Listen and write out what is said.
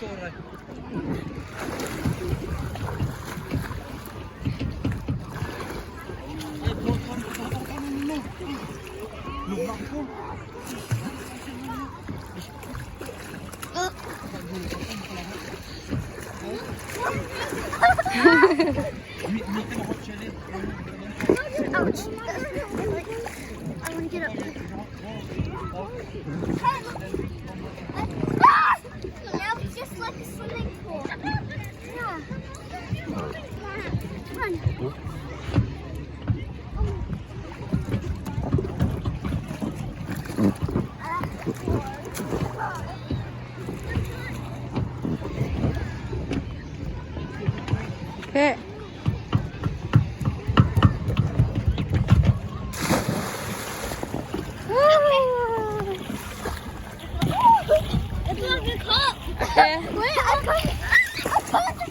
Ouch. I want to get up. Now it's just like a swimming pool. Yeah. Come on. Okay. It's like a cup. Okay. Wait, I can't. I can't.